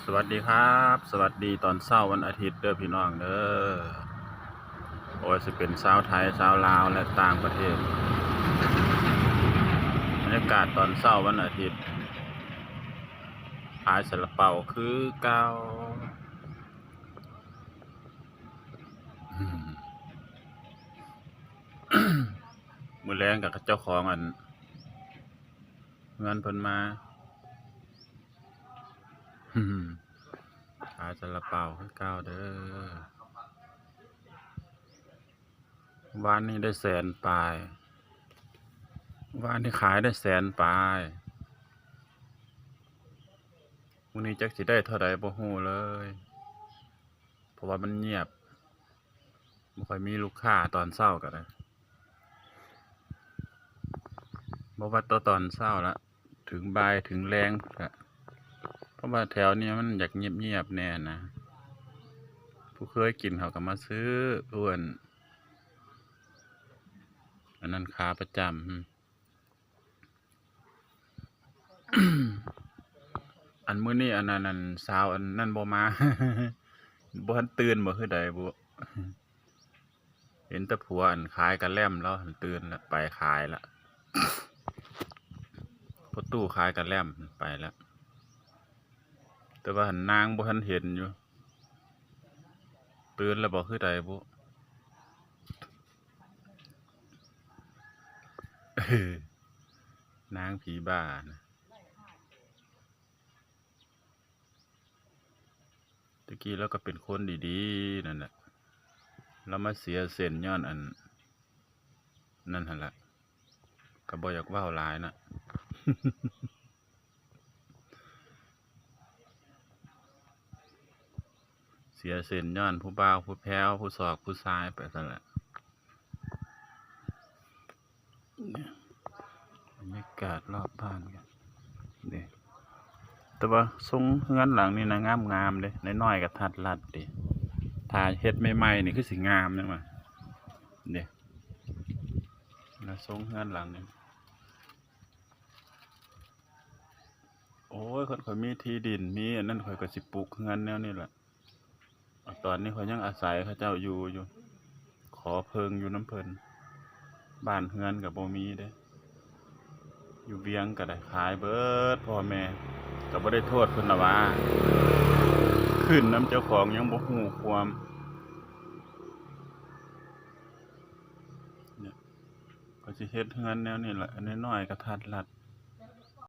ສະຫວັດດີຄັບ ສະຫວັດດີຕອນເຊົ້າວັນອາທິດເດີພີ່ນ້ອງເດີ ບໍ່ວ່າຊິເປັນຊາວໄທ ຊາວລາວ ແລະ ຕ່າງປະເທດ. ບັນຍາກາດຕອນເຊົ້າວັນອາທິດ ຂາຍຊາລາເປົາຄືເກົ່າ. ມື້ແລງກໍເຈົ້າຂອງອັນ ເຮືອນເພິ່ນມາ ຂາຍຊາລາເປົາຄືເກົ່າເດີ. ວານນີ້ໄດ້ແສນປາຍ ວານນີ້ຂາຍໄດ້ແສນປາຍ. ມື້ນີ້ຈັກຊິໄດ້ເທົ່າໃດບໍ່ຮູ້ເລີຍ ເພາະວ່າມັນງຽບ ບໍ່ຄ່ອຍມີລູກຄ້າຕອນເຊົ້າກໍໄດ້ ບໍ່ວ່າແຕ່ຕອນເຊົ້າລະ ເຖິງບ່າຍເຖິງແລງກະ ເພາະວ່າແຖວນີ້ມັນຢາກງຽບໆແດ່ນະ ຜູ້ເຄີຍກິນເຂົາກໍມາຊື້ ຜູ້ອັນ ອັນນັ້ນຂາປະຈຳ. ອັນມື້ນີ້ອັນນັ້ນ ອັນສາວອັນນັ້ນບໍ່ມາ ບໍ່ທັນຕື່ນບໍ່ຄືໃດບຸ ເຫັນແຕ່ຜົວອັນຂາຍກະແລັມລາວຫັ້ນຕື່ນລະ ໄປຂາຍລະ ພໍ່ຕູ້ຂາຍກະແລັມໄປລະ ແຕ່ວ່າຫັ້ນນາງບໍ່ທັນເຫັນຢູ່ ຕື່ນລະບໍ່ຄືໃດບຸ. ນາງຜີບ້ານະ ແຕ່ກີ້ລາວກໍເປັນຄົນດີໆນັ້ນແຫຼະ ລາວມາເສຍເສັ້ນຍ້ອນອັນນັ້ນຫັ້ນລະ ກໍບໍ່ຢາກເວົ້າຫຼາຍນະ. ເສຍເສັ້ນຍ້ອນຜູ້ບ່າວຜູ້ແພ້ວ ຜູ້ສອກຜູ້ຊາຍໄປຊັ້ນແຫຼະ. ບັນຍາກາດລອບບ້ານກັນເດ້ ແຕ່ວ່າຊົງເຮືອນຫຼັງນີ້ນະງາມໆເດ້ ນ້ອຍໆກໍທັດລັດເດ້ ຖ້າເຮັດໃໝ່ໆນີ້ຄືຊິງາມຈັ່ງວ່າເດ້ ລະຊົງເຮືອນຫຼັງນີ້. ໂອ້ຍ ຄັນຂ້ອຍມີທີ່ດິນ ມີອັນນັ້ນ ຂ້ອຍກໍຊິປຸກເຮືອນແນວນີ້ລະ. ຕອນນີ້ຂ້ອຍຍັງອາໄສເຂົາເຈົ້າຢູ່ຢູ່ ຂໍເພິ່ງຢູ່ນຳເພິ່ນ ບ້ານເຮືອນກໍບໍ່ມີເດ້ ຢູ່ວຽງກໍໄດ້ຂາຍເບິດພໍ່ແມ່ ກໍບໍ່ໄດ້ໂທດເພິ່ນລະຫວາ ຂຶ້ນນຳເຈົ້າຂອງຍັງບໍ່ຮູ້ຄວາມ. ຂ້ອຍຊິເຮັດເຮືອນແນວນີ້ລະ ນ້ອຍໆກໍທັດລັດ